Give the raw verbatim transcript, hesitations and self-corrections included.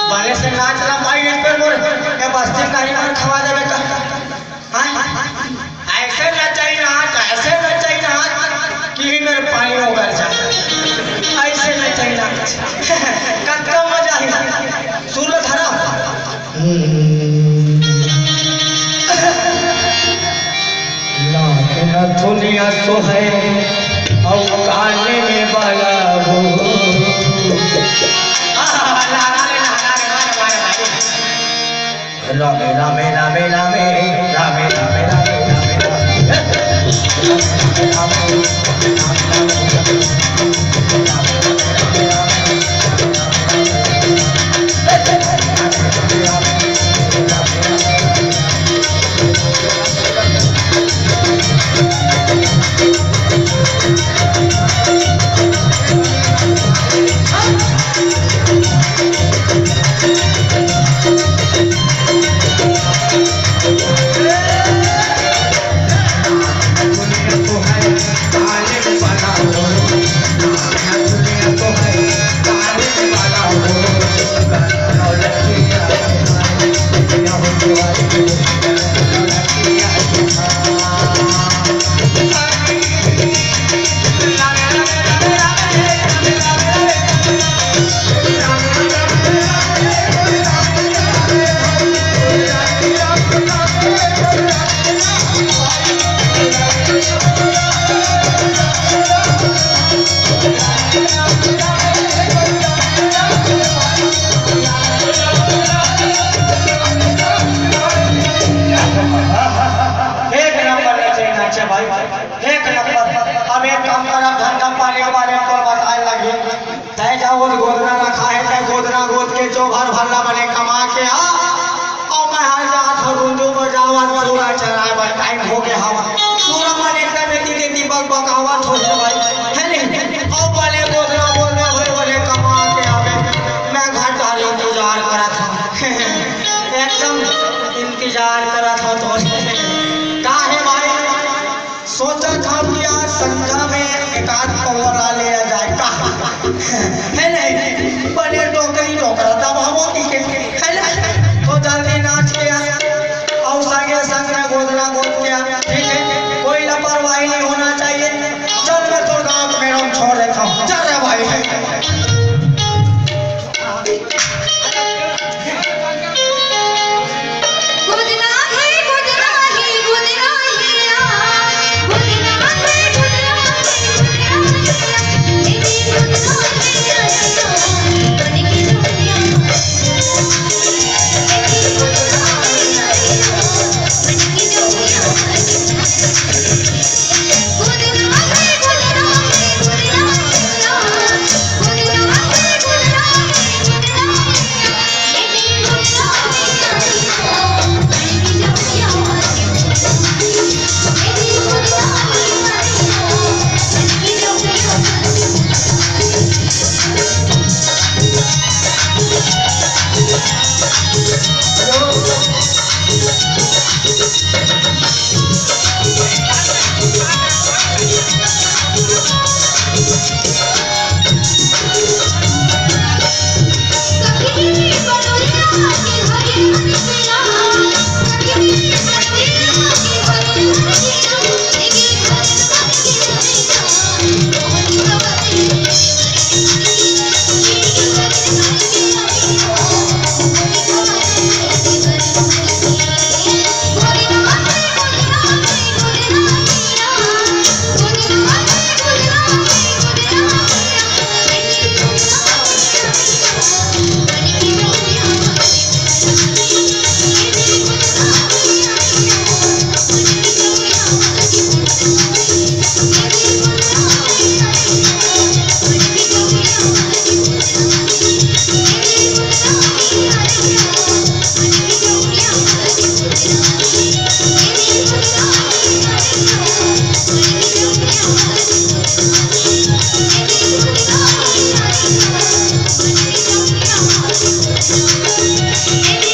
बने से नाच ना भाई, एक पे मोर ये बस्ती का ही मार खवा देवे का। हाँ? ऐसे नचाई नाच, ऐसे नचाई नाच कि ही मेरे पानी उगल जा। ऐसे नचाई नाच। कतका मजा है। सुर ला धरा। नाक नथुनिया सोहय अउ काने में बाला हो। आहा, लहरा ले, लहरा ले, मारे, मारे, मारे। रामे, रामे, रामे, रामे, रामे, रामे, रामे, रामे, रामे। एक नंबर नचे, नचे भाई, एक नंबर। अब एक काम करब, धंधा पानी के बारे में तोर बताए लगी। तै जा वो गोदना रखा है, तै गोदना गोद के जो घर भरला बने कमा के आ, और मैं हर जात हो रुंदू बजावत सूरा चराए बर टाइम हो गया हवा। सूरा मन एकदम एती तेती बक बकावत हो भाई, है नहीं? और बने गोदना गोदना भाई बने कमा के आवे, मैं घर तारी इंतजार करत हूँ। एकदम इंतजार करत हूँ तो का है भाई? सोचत हव कि आज संझा में एकाध पौवा ला ले जाए का?